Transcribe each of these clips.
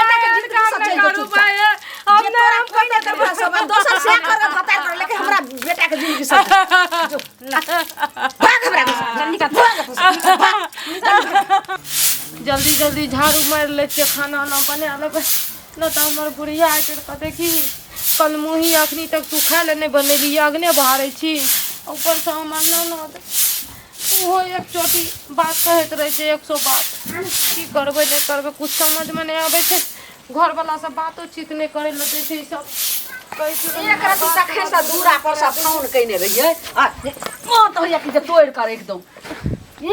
बेटा के जिंदगी काम सब नहि चलि करू जेतौ माय हम जे नहि तोरा हम कोई नहि देबो सब दोसर से कर भतार कर लेकिन हमरा बेटा के जिंदगी सब जो भाग हमरा घर से, जल्दी कर। भाग एतऽ से, भाग। जल्दी जल्दी झाड़ू मारि लै छियै खाना उना बना लेबै नहि तऽ हमर बुढ़िया आइ कऽ देखी कल मुँही अखनी तक तू खाय लए नहि बनेली अगने बहारै छी ऊपरसँ हमर ननद ओहो एक चोटी बात कहैत रहै छै एक सौ बात की करबै नहि करबै कुछ समझमे नहि आबै छै घरवला सब बातोचीत नहि करै लए दै छै ई सब कहै छै एक रति तखन से दूरा पर से फोन कयने रहियै आ मोन तऽ होइया कि जे तोड़ि कऽ राखि दौं।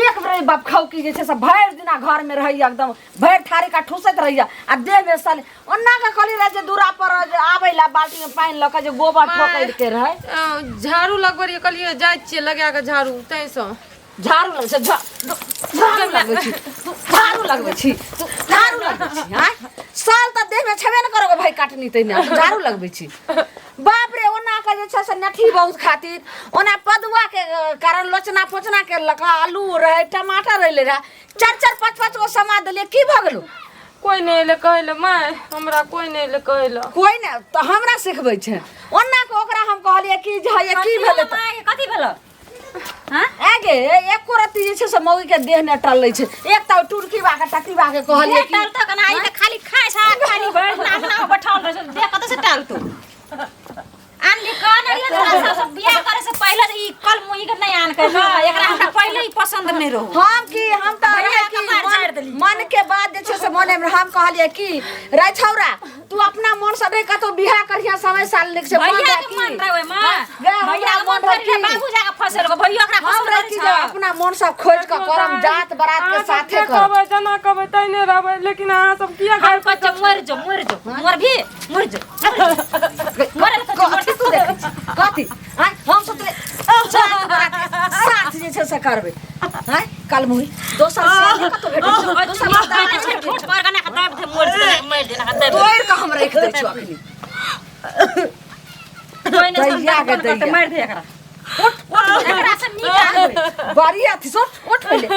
एक बेर बाप खाउ की जे छै से भरि दिना घर में रहैया एकदम भरि थारी का ठूसैत रहैया आ देह में साले ओना के कहली रहे जे दूरा पर जे आबै ला बाल्टी में पानि लऽ के जे गोबर ठोकै के रहै। झाड़ू लगबै रहियै कहलियै जाइ छियै लगा कऽ झाड़ू ताहिसँ झाड़ू लगबै छै झाड़ू लगबै छी तू झाड़ू लगबै छी तू झाड़ू लगबै छी आँय साल तऽ देहमे छेबे ने करब भाई काटनी तैने तू झाड़ू लगबै छी। बाप रे ओना के जे छै से नेठी बहुत खातिर ओना पदुआ के कारण लोचना फोचना के लऽ कऽ आलू रहै टमाटर अयलै रहै चारि चारि पाँच पाँच गो समा देलियै की भऽ गेलौ? कोई नहि एलै कहै लए माय हमरा कोई नहि एलै कहै लए। कोई नहि तऽ हमरा सिखबै छै ओना के ओकरा हम कहलियै कि जे हे की भेलै तऽ माय कथी भेलौ? हाँ? आगे एको रत्ती जे छै से मौगी के देह नहि टलै छै। एक तऽ टुरकी बा के टकी बा के कहलियै देह टलतौ केना? ई तऽ खाली खाइ छै खाली भरि दिन अंगना मे बैठल रहै छै देह कतऽ से टलतौ? आनली कहने रहियै तोरा सब बियाह करे से पहिले जे ई कल मुही के नहि आन के न एकरा हमरा पहिले ही पसंद नहि रहौ। हम की हम तऽ भैया रहै के कि कपार झाड़ि देलियै। मन के बात जे छै से मने मे हम कहलियै कि रे छौरा तू अपना मन से नहि कतौ बियाह करिहे समय साल निक से मन भैया रहै के की? मन रहै ओहिमे। गे, हमरा भैया के मन मन रहै रहै की? बाबू जाके फसेलको भैया ओकरा हम पसंद रहै करै कि छै। जे अपना मन से खोजि कऽ करम जात बरात के अहाँ सब साथे जे करम। कहबै जेना कहबै तहिने रहबै लेकिन अहाँ सब किया हम घर कहै छियै मरि जो मरि जो मरभी मरि जो मरल कहै छियै, कथी तू देखै छी? कथी आँय हम सोचले जात बरात के साथ जे छै से करबै। आँय कलमुही दोसर से नहि कतौ भेटै छै दोसर मर्दा नहि भेटै ठोस पर कना के दाबि दे मरि जेतै मरि जेना के दाबि दे। तोड़ि कऽ हम राखि दै छियौ अखनी। कोइ नहि दैया गे करतै, दैया। मारि दे एकरा। उठ उठ एकरा से नीक आदमी। बड़ी अथी सुन उठ पहिले।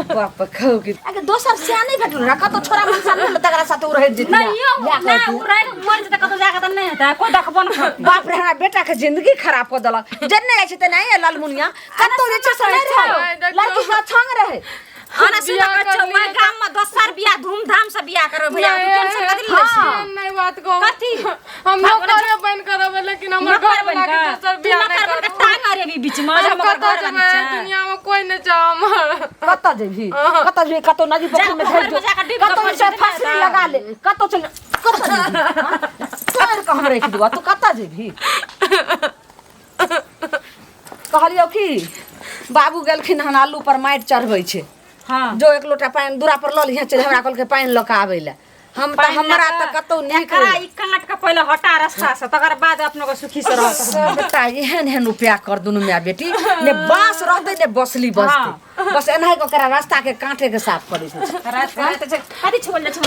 बाप खाउ की अगे दोसर से नहि भेटल रह कतौ छोरा मनसा नहि भेटल तकरा साथे ओ रहैत जेती नहीं यौ ना उ रहि कऽ मरि जेतै कतौ जाके तऽ नहि हेतै कोइ देखबो नहि करतै। बाप रे हमरा बेटा के जिंदगी खराब कऽ देलक जन्ने जाइ छै तेनाही ललमुनिया कतौ जे छै से नहि रहै लड़की के छंग रहै। आना सुन बियाह कऽ कर छौ, लिए। ओहि गाम में दोसर बियाह धूमधाम से बियाह करबै भैया तू टेंशन कथी लै छी? नहीं, नहीं बात कहू। कथी? हम नौकरे बन कर रहबै लेकिन हमर नौकर घर बनि वाला के कऽ? दोसर तू बियाह नहीं नौकर बनि कऽ करबो। टांग अरेबी बीच में, जे हम हमर कतऽ घर जेबै बनी छै। दुनिया में कोई नहीं छै हमर। कतऽ जेबही कतऽ जेबही कतौ नदी पोखरि में जा, धरि पोखरि में जाकऽ जो डूबि कऽ कतौ मरि से जेतै फांसी तऽ। लगा ले कतौ चल कतऽ जेबही हाँ? तोड़ि कऽ हम राखि देबौ तू कतऽ जेबही? कहलियौ कि बाबू गेलखिन हन आलू पर माटि चढ़बै छै। हाँ। जो एक लोटा पानि दूरा पर लऽ लिहे चलि हमरा कहलकै पानि लऽ कऽ आबै लए। हम तऽ हमरा तऽ कतौ नीक एकरा ई काट के पहिले हटा रास्ता से तकर बाद अपनो के सुखी से रहत। सबटा एहन एहन उपाय कर दुनू माय बेटी ने बाँस रहतै ने बसली बसतै बस एनाहि कऽ ओकरा रास्ता के काटे के साफ करै छै। रात के रात छै कथी छुअल जाइ छै?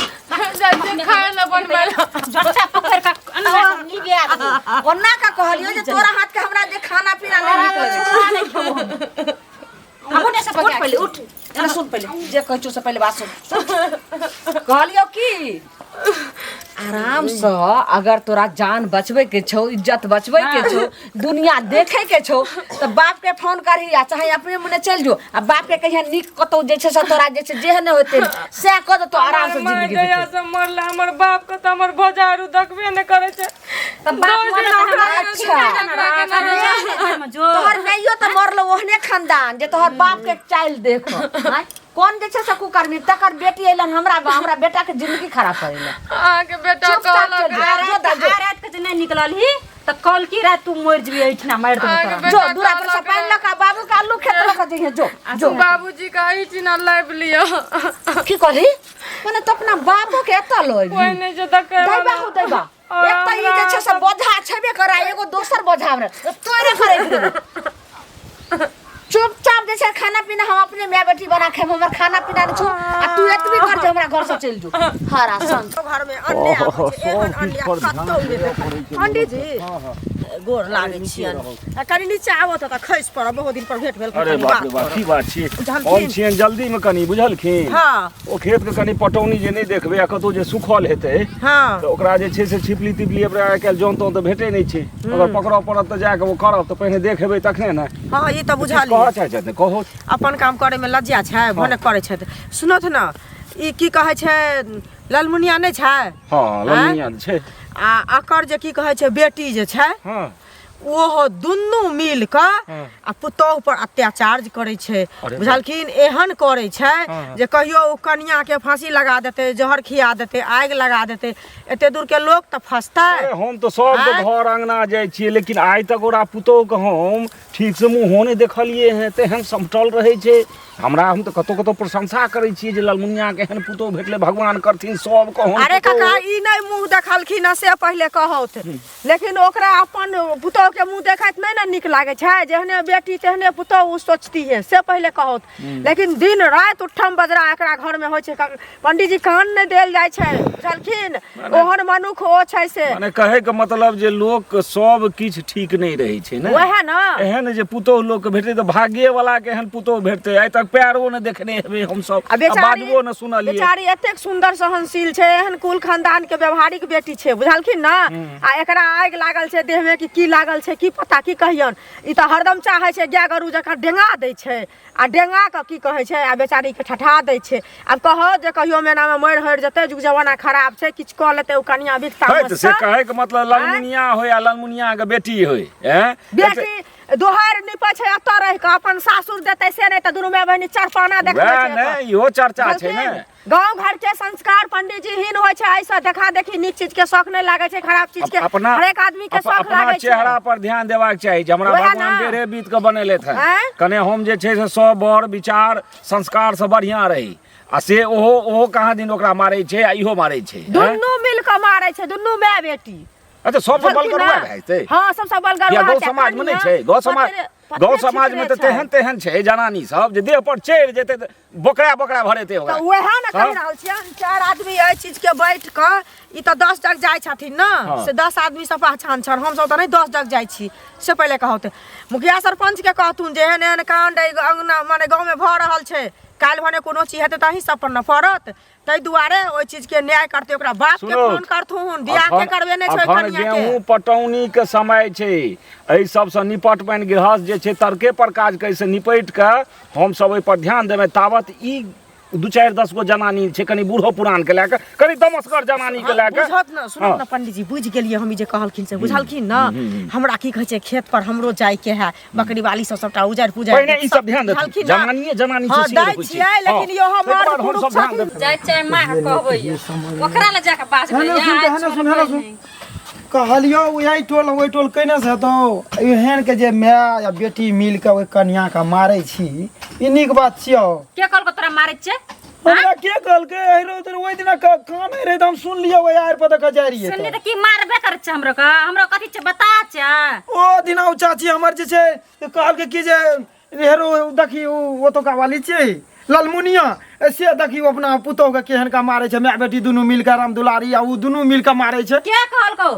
जाइ छियै खाय लए बनबै लए। झट्टा पकड़ के अंदर से निबिया देबौ। ओना का कहलियौ जे तोरा हाथ के हमरा जे खाना पीना नहि नीक लगै छै। अपने से उठ पका पहिले उठ एना सुन पहिले जे कहै छौ से पहिले बात सुन। कहलियौ की आराम से अगर तोरा जान बचबै के छौ इज्जत बचबै के छौ दुनिया देखे के छौ तऽ बाप के फोन करही आ चाहे अपने मने चलि जो आ बाप के कहिया नीक कतौ जे छै से तोरा जे छै जेहन होतै सएह कऽ देतौ आराम से हमर माय जिंदगी जहिया बितेतौ। से मरलै हमर बाप के तऽ हमर भौजारू देखबे नहि करै छै। तऽ बाप दस मरल दिन तऽ ओकरा हमरा अच्छा। चिन्ता नहि रहै। घरमे जो। तोहर माइयो तऽ मरलो ओहने खानदान जे तोहर बाप के चालि देख आँय कोन जे छै से कुकर्मी तकर बेटी अयलन हमरा हमरा बेटा के जिंदगी खराब करै लए। अहाँके बेटा चुपचाप कहलक चलि जा। जो दा, जो। आ रात के जे नहि निकलल ही तऽ कल की रात तू मरि जेबही एहिठिना मारि देबौ अहाँके तोरा। बेटा जो दूरा पर से कहलक पानि लऽ कऽ बाबू के आलू खेत लऽ कऽ जइहे जो जो। बाबूजी के एहिठिना लाबि लिअ। की कहली मने तो अपना बापो के एतऽ लऽ कोई अयबही। नहि छै देखै दैबा वाला। हो दैबा। और एक तऽ ई जे छै से बोझा छेबे करै एगो दोसर बोझा हमरा तोरे करै देबो। चुपचाप जे छै खाना पीना हम अपने माय बेटी बना खेब हमर खाना पीना नहि छौ आ तू एतबी कर जे हमरा घर से चलि जो। हरा संग घर में अन्ने आबै छै एहन सब अन्ने किछु पर कतौ ध्यान नहि देबऽ पड़ै छै। पंडीजी हँ हँ। गोर लागै छियनि। आ कनि नीचा आबो तऽ खसि पड़ब, बहुत दिन पर भेंट भेल। अरे कनि बाप रे बात बाप, करब। की बात छियै? बुझलखिन? हम छियनि जल्दीमे कनि, बुझलखिन? हँ। ओ खेतके कनि पटौनी जे नहि देखबै आ कतहु जे सुखल हेतै हँ तऽ ओकरा जे छै से छिपली तिपली, ओकरा आइ काल्हि जौन तौन तऽ भेटै नहि छै। अगर पकड़ऽ पड़त तऽ जाकऽ ओ करब तऽ पहिने देखेबै तखने ने। हँ, ई तऽ किछु बुझलियै। कहऽ चाहै छथि? कहू। अपन काम करैमे लज्जा छै, भने करै छथि। सुनथु ने, ई की कहै छै, ललमुनिया नहि छै? हँ, ललमुनिया छै। आ एकर जे की कहै छै बेटी जे छै, हँ, ओहो दुनू मिल कऽ हँ। आ पुतोहु पर अत्याचार जे करै छै। अरे बाप। बुझलखिन? एहन करै छै हँ। जे कहियो ओ कनियाके फांसी लगा देतै, जहर खिया देतै, आगि लगा देतै। एते दूर के लोक तऽ फसतै। अरे हम तऽ सबके आँय? घर अंगना जाइ छियै, लेकिन आइ तक ओकरा पुतोहुके हम ठीक से मुँहो नहि देखलियै हेँ, तेहन समटल रहै छै। हमरा हम तऽ कतहु कतहु प्रशंसा करै छियै जे ललमुनियाके एहन पुतोहु भेटलै, भगवान करथिन सबके ओहन अरे पुतोहु। काका, ई नहि मुँह देखलखिन हँ से पहिले कहौथ, लेकिन ओकरा अपन पुतोहु के मुँह देखैत नहि ने नीक लागै छै। जेहने बेटी तेहने पुतोहु ओ सोचती है, से पहिले कहौथ। लेकिन दिन राति उठम बजरा एकरा घर में होइ छै। पंडीजी, कान नहि देल जाइ छै, बुझलखिन? ओहन मनुख ओ छै से। माने कहैके मतलब जे लोक सब किछु ठीक नहि रहै छै ने। वएह ने। एहन जे पुतोहु लोक के भेटतै तऽ भाग्ये वाला के एहन पुतोहु भेटतै। आइ तक पैरो नहि देखने हेबै हमसब आ बेचारी बाजबो नहि सुनलियै। बेचारी एतेक सुंदर सहनशील छै, एहन कुल खानदान के व्यवहारिक बेटी छै, बुझलखिन ने? आ एकरा आगि लागल छै देह में कि की लागल छै की पता, की कहियन। ई तऽ हरदम चाहै छै, गाय गरू जकाँ डेंगा दै छै आ डेंगा कऽ की कहै छै आ बेचारीके ठठा दै छै। आब कहो जे कहियो मेनामे मरि हरि जेतै, जुग जमाना खराब छै, किछु कऽ लेतै ओ कनिया बिकता। है तऽ से कहैके मतलब ललमुनिया होय आ ललमुनिया के बेटी होय, हैं? बेटी दोहर निपै छै एतऽ रहि कऽ, अपन सासुर देतै से नहि तऽ दुनू माय बहिनी चरपाना देखबै वएह छै ने एतऽ। इहो चर्चा छै ने। बुझलखिन? गाँव घर के संस्कार पंडीजी हीन होइ छै। एहिसँ देखा देखी नीक चीज के शौक नहि लागै छै, खराब चीज के अपना हरेक आदमी के शौक अपना लागै छै। चेहरा पर ध्यान देबाक चाही जे हमरा वएह भगवान ने। डेढ़े बीत के बनेलथि हन। आँय? कने हम जे छै से सब बर विचार संस्कार से बढ़िया रही आ से ओहो ओहो कहाँ दिन ओकरा मारै छै आ इहो मारै छै, आँय? दुनू मिल कऽ मारै छै, दुनू माय बेटी। अच्छा, सबसँ बुझलखिन बलगर ने? वएह भए जेतै? हँ, सबसँ बलगर या वएह गौ छै। समाज में नहि कनिया छै? गौ समाज पत्रे गौ समाज में छितरे तऽ छै। तेहन तेहन छै जनानी सब जे देह पर चढ़ि जेतै तऽ बोकरा बोकरा भरेतै ओकरा। तऽ वएह ने कहि हँ। रहल छियनि, चारि आदमी एहि चीजके बैठ कऽ, ई तऽ 10 जग जाइ छथिन ने, हँ। से 10 आदमीसँ पहचान छनि, हमसब तऽ नहि 10 जग जाइ छी। से पहिले कहौते मुखिया सरपञ्चके कहथुन जे एहन एहन काण्ड एहि अङ्गना माने गाँवमे भऽ रहल छै। काल्हि भने कोनो चीज हेतै तऽ अहीं सब पर ने पड़त। ताहि दुआरे ओहि चीजके न्याय करतै, ओकरा बापके सुनू, फोन करथुन। बियाह के करबेने छै ओहि अखन कनिया के। गेहूँ पटौनी के समय छै, एहि सबसँ निपट पानि गृहस्थ जे छै तर्के पर काज करै से निपटि कऽ हमसब ओहि पर ध्यान देबै। तावत ई दू चारि 10 गो जनानी छै, कनि बूढ़ो पुरान के लए कऽ, कनि दमसगर जनानी के लए कऽ। बुझत ने? सुनत हँ। ने पंडीजी, बुझि गेलियै हम। ई जे कहलखिन से बुझलखिन ने? हमरा की कहै छै, खेत पर हमरो जाइके है, बकरी वाली सब सबटा उजड़ पुजड़ पहिने ई सब ध्यान देथिन। बुझलखिन ने? जनानिये जनानी हँ, से सिर दै होइ छै। छियै, लेकिन हँ, इहो ताहिके मर्द बाद हमसब पुरुष ध्यान छथिन। देबै। जाइ चाहे माँ के कहबै, ओकरा लए जाके बाजबै। हेलो, सुन तऽ, हेलो, सुन, हेलो, सुन। कहलियौ ओहि टोल ओहि टोल केने से हेतौ? एहन के जे माय या बेटी मिल के ओहि कनिया के मारै छी, ई नीक बात छियौ? के कहलको तोरा मारै छै? हमरा के कहलकै? अहिरो तोर ओहि दिना कानै रहै तऽ हम सुनलियै, ओहि आरि पर दऽ कऽ जाइ रहियै। सुनली तऽ तऽ की मारबे करै छै हमरो के? हमरो कथी छै, बता छै। ओ दिना ओ चाची हमर जे छै से कहलकै कि जे हेरो देखी, ओ ओतुका वाली छियै ललमुनिया से, देखी ओ अपना पुतोहु के केहन का मारै छै, माय बेटी दुनू मिल कऽ, राम दुलारी आ ओ दुनू मिल कऽ मारै छै। के कहलको?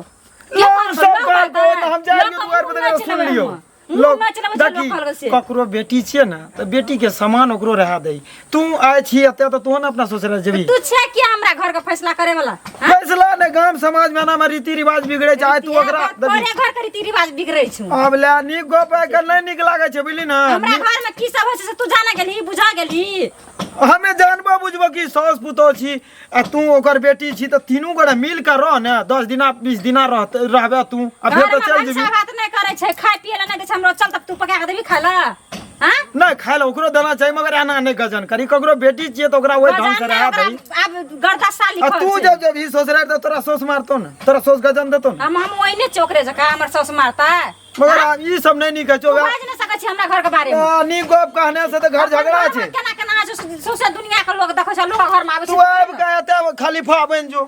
के लोग कहलको? सब लोग कहलको कहलकै? तऽ हम जाइ लोग रहियै दुआरि पर मुँह तऽ नहि सुन लियौ। चलबै हम। मुँह लोग नहि चलबै छै, लोग देखी कहलकै से। ककरो बेटी छियै ने तऽ बेटी के समान ओकरो रहा दही। तू आइ छी एते तऽ तू ने अपना ससुराल जेबही। तू छै कि हमरा घर के फैसला करे वाला? फैसला ने, गाम समाज में एना में रीति रिवाज बिगड़े छै। आइ तू ओकरा तोरे घर के रीति रिवाज बिगड़ै छौ। आब ले नीक गप आइ काल्हि नहि नीक लागै छै, बुझली ने? हमरा घर में की सब होइ छै से तू जाने गेलही, बुझा गेलही? हमे जानबो बुझबो कि साउस पुतोह छी आ तू ओकर बेटी छी, तऽ तीनू गोरे मिल कऽ रह ने। 10 दिना 20 दिना रहते रहबे तू आ फेर घर तऽ में चलि जेबी। भनसा भात नहि करै छै, खाय पिए ला नहि दै छै हमरो। चल तब तू पका के देबी खाय ला? हाँ, नहि, खाय लए ओकरो देना चाही, मगर एना नहि गजन करी। ककरो बेटी छियै तऽ ओकरा ओहि ढंग से गजन नहि रहा ओकरा दही। आब गर्दा साल आ लिखल तू छै। जब जब ई ससुराल तऽ तोरा सोस मारतो ने, तोरा सोस गजन देतो ने। हम ओहिने चोकरे जकाँ हमर साउस मारता। मगर आब ई सब नहि नीक छै। तू बाजि नहि सकै छी हमरा घर के बारे में। आ, नीक गप कहने से तऽ घर झगड़ा अपन छै। घरमे केना केना होइ छै, सौंसे दुनिया के लोग देखै छै, लोग घर में आबै तू छै। आबि कऽ एते खलीफा बनि जो।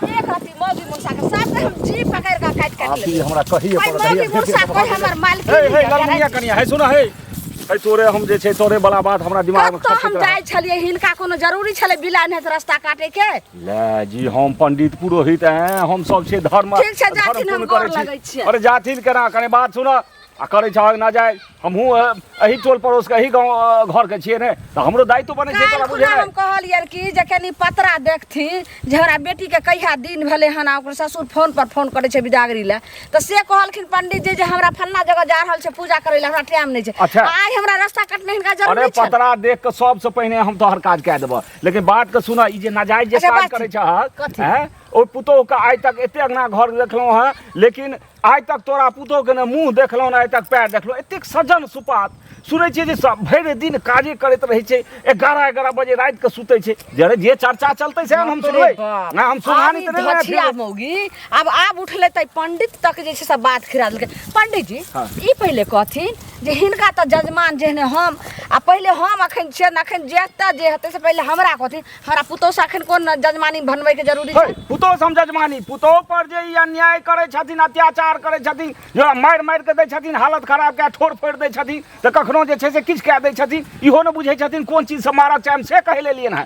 एक रत्ती मौगी मुसा के साथ हम जी पकड़ के काटि काटि आब ई लेबै। हमरा कहिए भाई पड़त। मौगी मुसा कोई हमर मालकिन हे हे नहीं है। ललमुनिया कनिया, हे सुन हे। है तोरे हम जे छै तोरे वाला बात हमरा दिमाग में कतऽ हम खसैत रहल। जाइ छलियै हिनका कोनो जरूरी छलै बिला नहि रस्ता काटे के ले जी हम पंडित पुरोहित हैं हम सब छै धर्म ठीक छै, धर्म जाथिन, हम पुण्य गोर करै छी। लगै छियै। अरे जाथिन केना कने बात सुन आ करै छहक ना जाय हमहूँ एही टोल पड़ोस के एही गाँव घर के छियै ने तऽ हमरो दायित्व बनै छै काल्हि तोरा खुना बुझे हम कहलियनि कि जे कनि पतरा देखथिन जे हमरा बेटीके कहिया दिन भेलै हन आ ओकर ससुर फोन पर फोन करै छै बिदागरी लए तऽ से कहलखिन पंडित जी जे हमरा फल्लाँ जगह जा रहल छै पूजा करै लए हमरा टाइम नहि छै अच्छा। आइ हमरा रास्ता कटने हिनका अरे जरूरी छै पतरा देख के सबसे पहिने हम तोहर काज कए देबह लेकिन बात के सुन ई जे नाजायज जे अच्छा, काज बात- करै छहक कथी? हैं ओहि पुतोह के आइ तक एते अंगना घर देखलहुँ हँ लेकिन आइ तक तोरा पुतोहके ने मुँह देखलहुँ ने आइ तक पैर देखलहुँ एतेक सज्जन सुपात सुनै छियै जे सब भरि दिन काजे करैत रहै छै 11 11 बजे रातिके सुतै छै जे जे चर्चा चलतै से हम सुनबै ना हम सुनहानी तऽ नहि धछिया मौगी आब आब उठलै तऽ पंडित तक जे छै से बात खिरा देलकै पंडित जी हाँ। ई पहिले कहथिन जे हिनका तऽ जजमान जेहने हम आ पहिले हम अखन छियै अखन जेतै जे हेतै से पहिले हमरा कहथिन हमरा पुतोह से अखन कोन जजमानी बनबै के जरूरी छै पुतोह से हम जजमानी पुतोह पर जे ई अन्याय करै छथिन अत्याचार करै छथिन जे मारि मारि के दै छथिन हालत खराब कए ठोर फोड़ि दै छथिन तऽ कखनो जे छै से किछु कए दै छथिन इहो नहि बुझै छथिन कोन चीजसँ मारक चाही हम से कहै लेलियनि हँ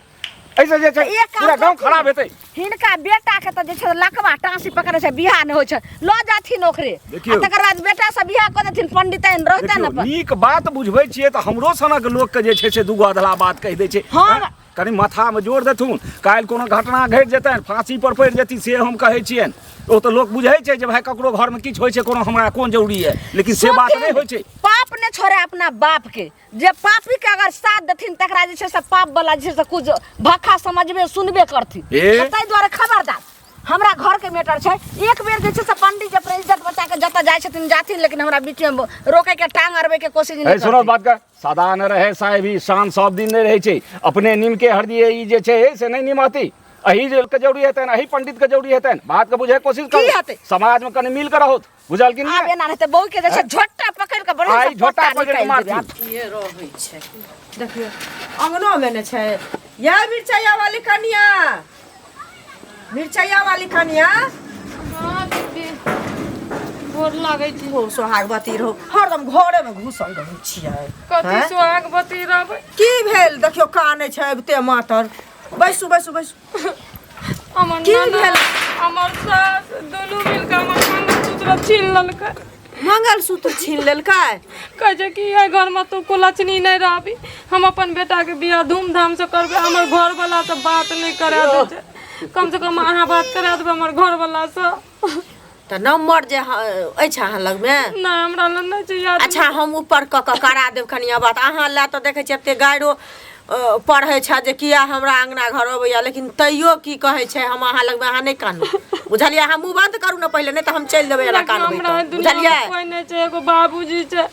एहिसँ जे छै एक काम पूरा गाँव करथिन। खराब हेतै हिनका बेटा के तऽ जे छै लकवा टाँसी पकड़े छै बियाह नहि होइ छै लऽ जाथिन ओकरे देखियौ। आ तकर बाद बेटा से बियाह कऽ देथिन पंडिताइन रहतै ने देखियौ नीक बात बुझबै छियै तऽ हमरो सनक लोकके जे छै से दूगो अधला बात कहि दै छै हम- कनि माथामे जोर देथुन काल्हि कोनो घटना घटि जेतनि फाँसी पर पड़ि जेती से हम कहै छियनि ओ तऽ लोक बुझै छै जे भाय ककरो घरमे किछु होइ छै कोनो हमरा कोन जरूरी यऽ लेकिन से बात नहि होइ छै पाप ने छोड़े अपना बाप के जे पापी के अगर साथ देथिन तकरा जे छै से पाप वाला जे छै से कुछ भक्खा समझबे सुनबे करथिन ए? तऽ ताहि दुआरे खबरदार हमरा घर के मैटर छै एक बेर जे छै से पंडित जी अपना इज्जत बचा के जतऽ जाइ छथिन जाथिन लेकिन हमरा बीच में रोके के टांग अड़बे के कोशिश है नहीं सुनो करथिन। बात का सदा न रहे साहेबी शान सब दिन नहि रहै छै अपने नीमके हरदी ई जे छै से नहि निमहती अही जे के जरूरी हेतनि अही पंडित के जरूरी हेतनि बात के बुझे कोशिश की करू हेतै? समाज में कनि मिल के रहू बुझल कि आब नहि एना रहतै बहू के जे छै झोटा पकड़ि के बढ़िआँ आइ से झोटा पोता पकड़ि के निकालि देबै। मारथिन। ये रहै छै देखियौ अंगनोमे ने छै या मिरचैया वाली कनिया मिरचैया वाली कनिया हाँ दीदी गोर लागै छी हो सोहागवती रहो हरदम घरे में घुसल रहै छियै कथी हैं? सुहागवती रहबै की भेल देखियौ कानै छै अबिते मातर बैसू बैसू बैसू हमर की ननद, भेल? हमर सास दुनू मिलके हमर मंगलसूत्र छीन लेलकै मंगलसूत्र छीन लेलकै कहै छै कि एहि घरमे तू कुलक्षणी नहि रहबी हम अपन बेटाके बियाह धूमधामसँ करबै हमर घरवलासँ बात नहि करा दै छै कमसँ कम अहाँ बात करा देबै हमर घरवलासँ तऽ नम्बर जे अछि अहाँ लगमे नहि हमरा लग नहि छै याद अच्छा हम ऊपर कऽ कऽ करा देब कनिया बात अहाँ लए तऽ देखै छियै एते गाइरो पढ़ै छथि जे किया हमरा अङ्गना घर अबैया लेकिन तैयो की कहै छै हम अहाँ लगमे अहाँ नहि कानू बुझलियै अहाँ मुँह बन्द करू ने पहिले नहि तऽ हम चलि देबै एना लेकिन कानबै हमरा तऽ दुनिया बुझलियै मे कोइ नहि छै एगो बाबूजी छै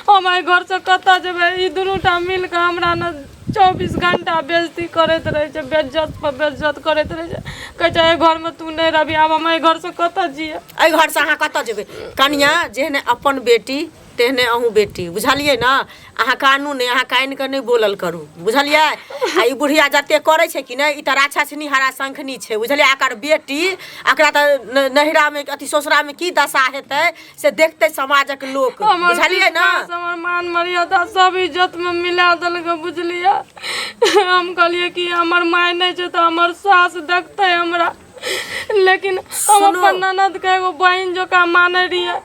हम एहि घरसँ कतऽ जेबै ई दुनू टा मिल कऽ हमरा ने 24 घंटा बेइज्जती करैत रहै छै बेइज्जत पर बेइज्जत करैत रहै छै कहै छै एहि घरमे तू नहि रहबी आब हम एहि घरसँ कतऽ जियै एहि घरसँ अहाँ कतऽ जेबै कनिया जेहने अपन बेटी तेहने अहूँ बेटी बुझलियै ने अहाँ कानू नहि अहाँ कानि कऽ नहि बोलल करू बुझलियै आ ई बुढ़िया जते करै छै कि नहि ई तऽ राक्षसनी हरा शंखनी छै बुझलियै एकर बेटी एकरा तऽ नैहरामे अथी ससुरामे की दशा हेतै से देखतै समाजक लोक हमर बुझलियै ने विश्वास, हमर मान मर्यादा सब इज्जतमे मिला देलकै बुझलियै हम कहलियै कि हमर माय नहि छै तऽ हमर सास देखतै हमरा लेकिन हम सुनू। अपन ननदके एगो बहिन जकाँ मानै रहियै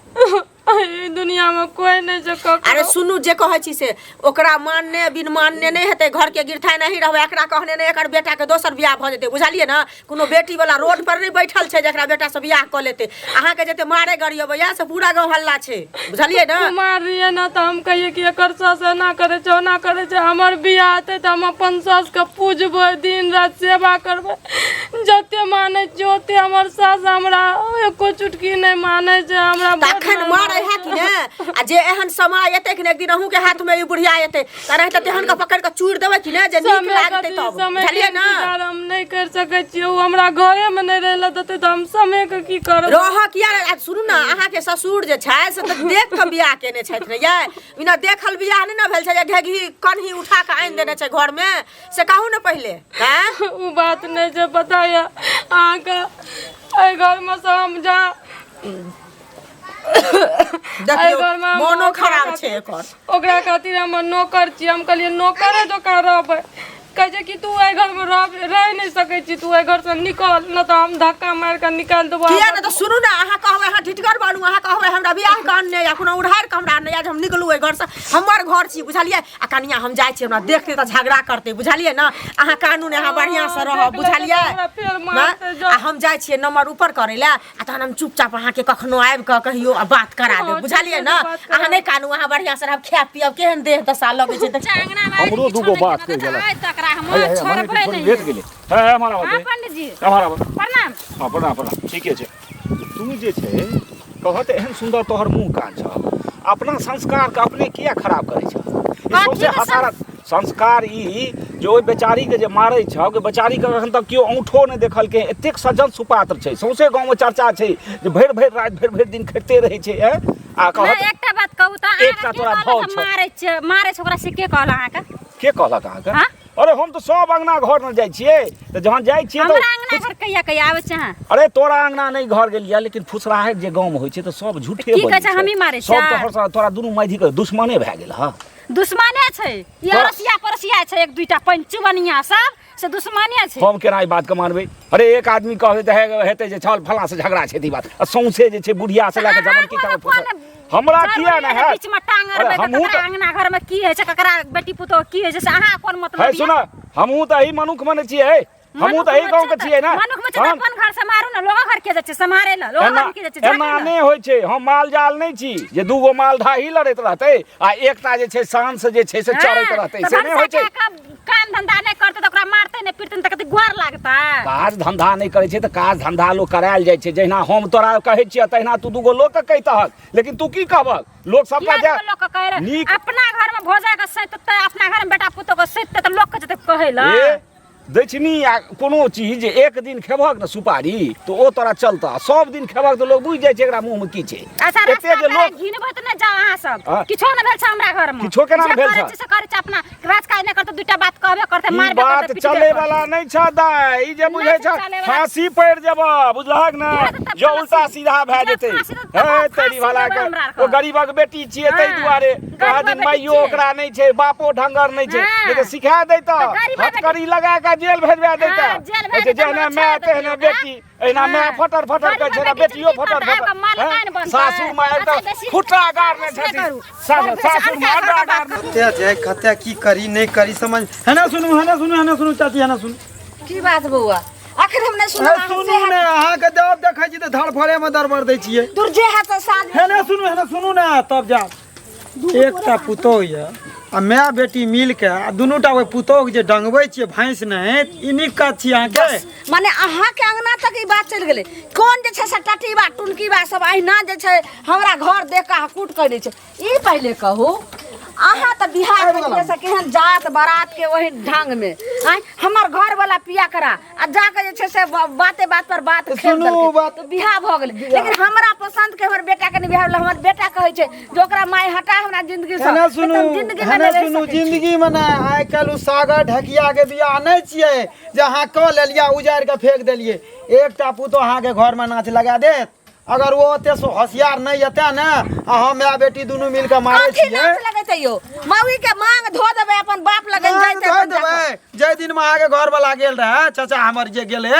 एहि दुनियामे कोइ नहि छै अरे ककरो सुनू जे कहै छी से ओकरा मानने बिन मानने नहि हेतै घरके गिरथाइ नहि रहबै एकरा कहने नहि एकर बेटाके दोसर बियाह भऽ जेतै बुझलियै ने कोनो बेटी वाला रोड पर नहि बैठल छै जकरा बेटा से बियाह कऽ लेतै अहाँके जते मारे गरियबैया से पूरा गाँव हल्ला छै बुझलियै ने कुमार रहियै ने तऽ हम कहियै कि एकर सास एना करै छै ओना करै छै हमर बियाह हेतै तऽ हम अपन सासके पूजबै दिन राति सेवा करबै जते मानै छियै ओते हमर सास हमरा एको चुटकी नहि मानै छै हमरा बड तखन मारै है कि ने आ जे एहन समय एतै कि ने एक दिन अहूँके हाथमे ई बुढ़िया एतै तऽ नहि तऽ तेहन के पकड़ि कऽ चूरि देबै कि ने जे नीक समय लागतै कथी तब समय के बुझलियै ने इंतजार हम नहि कर सकै छियै ओ हमरा घरे मे नहि रहै लए देतै तऽ हम समय के की करबै रहऽ किया ने? आ सुनू ने अहाँके ससुर जे छै से तऽ देख कऽ बियाह केने छथि ने यै बिना देखल बियाह नहि ने भेल छै जे घेघी कन्ही उठा कऽ आनि देने छै घरमे से कहू ने पहिले आँय ओ बात नहि छै पता यऽ अहाँके एहि घरमे से हम जा एहि देखियौ घरमे हम मोनो ओकरा खराब खातिर- छै एकर। ओकरा खातिर हम नौकर छी। हम कहलियै नौकरे जकाँ रहबै। कहै छै कि तू एहि घरमे रह नहि सकै छी, तू एहि घरसँ निकल, नहि तऽ हम धक्का मारि कऽ निकालि देबौ। किया ने तऽ सुनू ने, अहाँ कहबै अहाँ ढिटगर बनू, अहाँ कहबै हमरा बियाह के अनने या कोनो उधार के हमरा अनने या जे हम निकलू एहि घरसँ, हमर घर छी बुझलियै। आ कनिया हम जाइ छी, हमरा देखतै तऽ झगड़ा करतै बुझलियै ने। अहाँ कानू ने, अहाँ बढ़िआँ से रहब देख लेतै तऽ बुझलियै हमरा फेर ने? मारतै जाउ। आ हम जाइ छियै नंबर ऊपर करै लए, आ तहन हम चुपचाप अहाँके कखनो आबि कऽ कहियो आ बात करा देब हँ, बुझलियै ठीक ने। छै, बात करा। अहाँ नहि कानू, अहाँ बढ़िआँ से रहब, खायब पियब। केहन देह दशा लगै छै देख। अंगना में हमरो दूगो बात कहि गेलक। आइ तक हम हे, हे, छोड़बै मने थोड़ी नहि। लेट गेलै। हे हे हमारा हाँ बात पंडित जी, हमारा बात। प्रणाम। हाँ प्रणाम प्रणाम, ठीके छै। तू जे छै कहत एहन सुन्दर तोहर मुँह कान छह, अपना संस्कारके अपने किया खराब करै छह? ई कथी सौंसे के हसारत संस्कार ई जे ओहि बेचारीके जे मारै छह, ओहि बेचारीके एखन तक केओ औंठो नहि देखलकै, एतेक सज्जन सुपात्र छै, सौंसे गाँवमे चर्चा छै जे भरि भरि राति भरि भरि दिन खटिते रहै छै। एँ आ नहि कहत एकटा बात कहू तऽ एकटा अहाँके के तोरा कहलक भाव हम छौ। मारै छियै, मारै छै ओकरा से के कहल अहाँके? के कहलक अहाँके? हाँ? अरे हम तऽ सब अंगना घर ने जाइ छियै, तऽ जहन जाइ छियै हमरा तऽ अंगना घर कहिया कहिया आबै छै अहाँ? अरे तोरा अंगना नहि घर गेलियै, लेकिन फुसराहट जे गाँवमे होइ छै तऽ सब झूठे की कहै बजै छै, हमही मारै सब छियै? तोहर तोरा दुनू माइधीके दुश्मने भए गेल हँ। दुश्मने छै ई, तोरा- अड़ोसिया पड़ोसिया छै, एक दुईटा पंचू बनिया सब से दुश्मने छै। हम केना ई बातके मानबै? अरे एक आदमी कहबै तऽ हेतै जे छल फलाँ से झगड़ा छै, तऽ ई बात आ सौंसे जे छै बुढ़िया से लए कऽ अहाँ जवानकी घरमे तक कोन हमरा जरूरी किया है नहि हैत? बीचमे टांग अरे अड़बै तऽ हमहूँ ककरा तऽ अंगना घरमे की होइ छै, ककरा बेटी पुतोह की होइ छै, से अहाँ कोन मतलब है यऽ? सुन, हमहूँ तऽ एही मनुख मने छियै, है हमहूँ तऽ एही गाँवके छियै ने। मनुख में तहन अपन घर से मारू ने, लोगो घर के जाइ छै समारे ला, लोगो एना घर के जाइ छै एना झाड़े ला। नहि होइ छै। हम माल जाल नहि छी जे दूगो माल ढाही लड़ैत रहतै आ एकटा जे छै शान से जे छै से चरैत हाँ, रहतै, तऽ से नहि होइ भनसा छै। कए कऽ काम धंधा नहि करतै तऽ ओकरा मारतै नहि पीटतै नहि तऽ कते गोर लागतै। काज धंधा नहि करै छै तऽ काज धंधा लोक करायल जाइ छै। जहिना हम तोरा कहै छियै तहिना तू दूगो लोकके कहितहक, लेकिन तू की कहबक? लोक सबटा किया जा नहि लोक के कहै रहे? नीक अपना घर में भोजा के सैततै, अपना घर में बेटा पुतोह के सैततै तऽ लोक के जेतै कहै ला। ए दक्षिणी आ कोनो चीज जे एक दिन खेबहक ने सुपारी तऽ ओ तोरा चलतह, आ सब दिन खेबहक तऽ लोक बुझि जाइ छै एकरा मुँहमे की छै। अच्छा एते रास्ता जे पेड़ा लोक घिनबै तऽ नहि जाउ अहाँ सब। हाँ। किछो नहि भेल छै हमरा घर में। किछो केना जे नहि भेल करै छै? छी से करै छी, अपना राज काज नहि करतै दुईटा बात कहबे करतै, ई मारबे बात करतै, पिटबे चले करतै। वाला नहि छ दाइ, ई जे बुझै नहि छ चले वाला। फांसी पड़ि जेबह बुझलहक ने, किया तऽ जो फांसी- उल्टा सीधा भए जे जेतै। फांसी तऽ हे फांसी तेरी भला देबै के हमरा आरके। ओ गरीबक बेटी छियै ताहि हाँ, दुआरे गरीबक कहा दिन बेटी माइयो छियै। ओकरा नहि छै, बापो ढंगर नहि छै, हाँ। नहि तऽ सिखा दैतह, तऽ गरीबक बेटी- हथकड़ी लगा कऽ जेल भेजवा दैतह। हाँ, जेल भेज कहै छै, देतै, जहने हमरा माय छोड़ि देतै तेहने ओकरा। बेटी, एहिना माय हाँ। फटर फटर करै छै, गरीबक बेटी बेटियो छै, की फटर करतै? फटर। आब माल हैं? काइन बनतै। सासुर माय अच्छा, तऽ बेसी- खुट्टा गाड़ने बेसी नहि छथिन। करू। सासुर सासुर माय घर के अड्डा बात गाड़ने। कते जाय कते की करी नहि करी समझ। है सुनू, है सुनू, है सुनू चाची, है सुनू। की बात बौआ, अखन हम नहि हे सुनब अहाँ सुनू से ने, अहाँके जब देखै छी तऽ धड़फड़े मे दरबर दै छियै। दूर जे हैत से साँझ हे ने सुनू, हे ने सुनू ने, तब जाउ। एकटा पुतोह यऽ आ माय बेटी मिल के आ दुनूटा ओहि पुतोह के जे डंगबै छियै भैंस नहि, ई नीक काज छी अहाँके? माने अहाँके अंगना तक ई बात चलि गेलै। कोन जे छै से टटीबा टुनकीबा सब अहिना जे छै हमरा घर देख कऽ हकूट करै छै। ई पहिले कहू, अहाँ तऽ बिहार आबि गेलहुँ। से केहन जात बारात के ओहि ढंग में आँय, हमर घर वाला पिया करा आ जाके जे छै से बाते बात पर बात सुनू खेल देलकै। बात- तऽ बियाह भऽ गेलै, लेकिन हमरा पसंद के हमर बेटा के नहि बियाह भेलै। हमर बेटा कहै छै जे ओकरा माय हटा हमरा जिंदगी से, हेने सुनू, तऽ हम जिंदगी में हेने नहि रहि सुनू, सकै छी। जिंदगी में ने आइ काल्हि ओ सागर ढकिया के बियाह नहि छियै जे अहाँ कऽ लेलियै उजाड़ि के फेंक देलियै। एकटा पुतोह अहाँके घरमे नाच लगा देत, अगर वो ओते सो होशियार नहीं एते ने, आ हम माय बेटी दुनू मिल के मारे कथी छियै। नाच लगेतै यौ? मौगी के मांग धो देबै अपन बाप लगन मांग जाइते धो अपन जाकऽ। देबै। जाहि दिन में अहाँके घर वाला गेल रहे, चाचा हमर जे गेले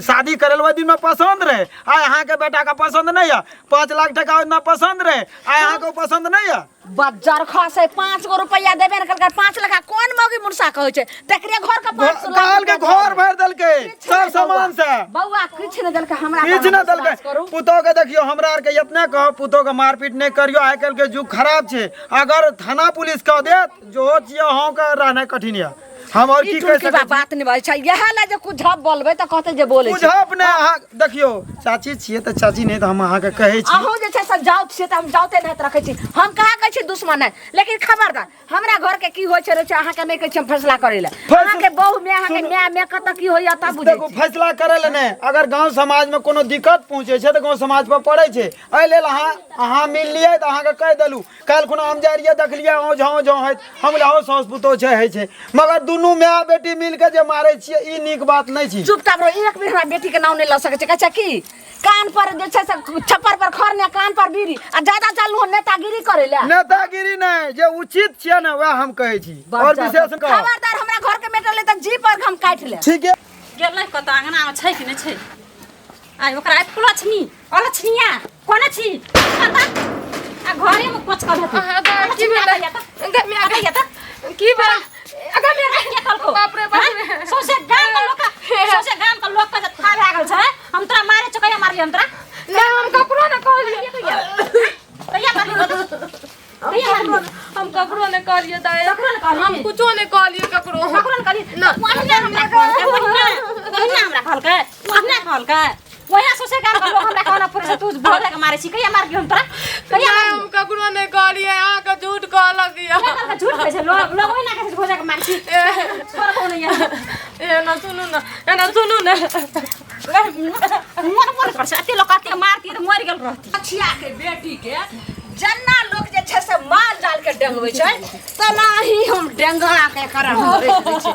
शादी करे ओहि दिन में पसंद रहे, आइ अहाँके बेटा के पसंद नहीं है। 5 लाख टका ओहि दिना पसंद रहे, आइ अहाँके ओ पसंद नहीं है। बज्जर खसे, 5 गो रुपया देबे ने कलकै, 5 लाख कोन मौगी मुर्सा कहै छै तकरे घर के 5 लाख कहल के रुपया घर भरि देलकै किछु सब नहि सामान से। बौआ किछु नहि देलकै हमरा किछु पर नहि विश्वास देलकै। करू। पुतोह के देखियौ, हमरा आरके एतने कहब, पुतोह के मारपीट नहि करियौ, आइ काल्हि के युग खराब छै। अगर थाना पुलिस कह देत जो छियै अहूँके रहनाइ कठिन यऽ। हम और ई की कहि टुनकी सकै बा छी? बात नहि बाजै छै, इएह लए जे कुछ झप बोलबै तऽ कहतै जे बोलै छै। बुझब ने अहाँ, देखियौ चाची छियै तऽ चाची, नहि तऽ हम अहाँके कहै छी। अहूँ जे छै से जाउत छियै तऽ हम जाउते नहि रखै छी, हम कहाँ कहै छी दुश्मन है, लेकिन खबरदार हमरा घर के की होइ छै रहै छै अहाँके नहि कहै छी हम फैसला करै लए। अहाँके बहु में अहाँके सुनू। माय में कतऽ की होइया तब बुझै देखू छी। फैसला करै लए नहि, अगर गाँव समाजमे कोनो दिक्कत पहुँचै छै तऽ गाँव समाज पर पड़ै छै। एहि लेल अहाँ अहाँ मिललियै तऽ अहाँके कहि देलहुँ। काल्हि खुना हम जाइ रहियै देखलियै औं झाँव झाँव होइत, हम कहलियै हौ साउस पुतोह छै होइ छै, मगर दुनू दुनू माय बेटी मिल के जे मारै छियै ई नीक बात नहि छी। चुपचाप रहो, एक बेर हमरा बेटी के नाम नहि लऽ सकै छै। कहै छै की कान पर जे छै से छप्पर पर खर ने कान पर बीड़ी आ ज्यादा चलू नेतागिरी करे ले। नेतागिरी नहि, जे उचित छियै ने वएह हम कहै छी, और विशेष कह। खबरदार हमरा घर के मेटर ले तऽ जी पर हम काटि ले। ठीक है। गेलै कतऽ अङ्गनामे छै कि नहि छै? आइ ओकरा आइ फुलछनी अलछनिया कोना छी कतऽ आ घरेमे कोच कर हेतै। अहाँ दाइ, की भेलै? गै माय, गै। की भेल? अगऽ माय, के कहलकौ? बाप रे बाप रे। सौंसे गाम के लोक, सौंसे गाम के लोक के जे था भए गेल छै। हम तोरा मारे छौ, कहिया मारलियै हम तोरा? नहि, हम ककरो नहि कहलियै। कहिया मारलियै? कहिया मारलियै? हम ककरो नहि कहलियै दाइ। ककरो नहि कहलियै? हम कुछो नहि कहलियै ककरो। ककरो नहि कहलियै? ना। ओहिना हमरा कहलकै, ओहिना ओहिना हमरा कहलकै, ओहिना कहलकै, ओहिना सौंसे गाम के लोक हमरा कहना फुरै छै तू भोरे के मारै छी। कहिया मारलियै हम तोरा? कहिया नहि, मारलियै? हम ककरो नहि कहलियै, अहाँके झूठ कहलक यऽ। के कहलकै? झूठ कहै छै लोक, लोक ओहिना कहै छै भोरे के मारै छी। छोड़ कोनो यहाँ। एना सुनू ने, एना सुनू ने। मोन मोन कर छै एते लोक एते मारती तऽ मरि गेल रहती। अछिया के बेटी के जन्ना लोक जे छै से माल जाल के डेंगबै छै तेनाही हम डेंगा के एकरा हम राखि दै छी।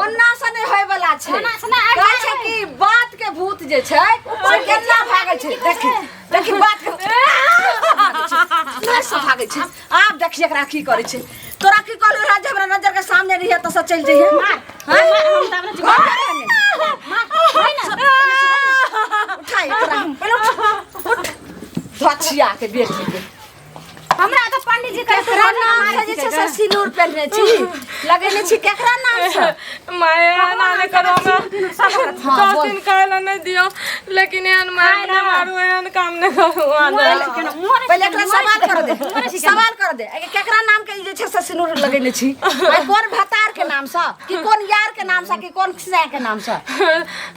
ओन्ना से नहि होय वाला छै। ओन्ना से नहि, कहै छै कि बात के भूत जे छै से केना भागै छै। देखी देखी बात के नहि से भागै छै। आब देखी एकरा की करै छै। तोरा की कहलू रहा जे हमरा नजर के सामने रहिए तऽ से चलि जइहे। मार मार, हम तब ने मार, मार ना। उठा एकरा हम पहिले, उठ उठ धछिया के बेटी के। हमरा तऽ पंडित जी कहै केकरा नाम से जे छै से सिनूर पहिरने छी लगेने छी, केकरा नाम से? माय, एना नहि करू हमरा। हाँ, दस बोल। दिन खाय लए नहि दियौ, लेकिन एहन मार नहि मारू, एहन काम नहि करू अहाँ। पहिले एकरा सवाल कर दे, सवाल कर दे। ए, केकरा नाम के ई जे छै से सिनूर लगेने छी? आइ कोन भतार के नाम से कि कोन यार के नाम से कि कोन सै के नाम से?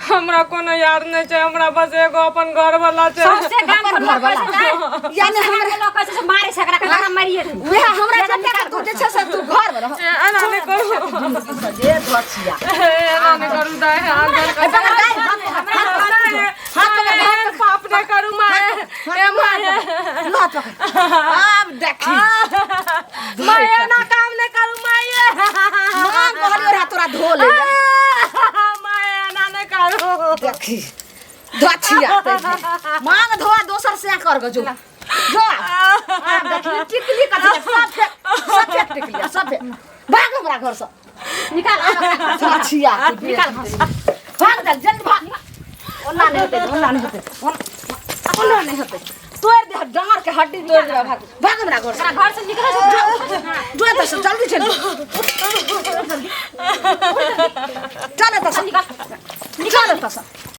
हमरा कोनो यार नहि छै, हमरा बस एगो अपन घर वाला छै। सौंसे गाम अपन के लोक घरवाला। कहै छै, यानी सौंसे गाम हमरा के लोक कहै छै से मारै छै एकरा, एकरा मारिए दे। वएह हमरा जते के तू जे छै से तू घर में रह। एना नहि करू। जे धछिया। एना नहि करू दाइ, हाथ धर ए, पकड़ दाइ, हाथ पकड़, हाथ पकड़, हाथ पकड़, हाथ पकड़। पाप नहि करू माय, ए माय। हाथ पकड़। आब देखी माय, एना काम नहि करू माय। मांग कहलियो रहा तोरा धो ले। माय, एना नहि करू। देखी धछिया मांग धोआ दोसर से कर गो जो जो। आब देखी टिकली कथी सब फेक, सब फेक टिकली सब फेक। भाग हमरा घर से। निकाल। धछिया निकाल, भाग दल जल्दी भाग। ओना नहीं होते, ओना नहीं होते, ओना नहीं होते। तोड़ दे डांर के हड्डी तोड़ दे। भाग भाग हमरा घर से। ओकरा घर से निकले छै। जो एतऽ से जल्दी चल, चल एतऽ से, निकाल एतऽ से।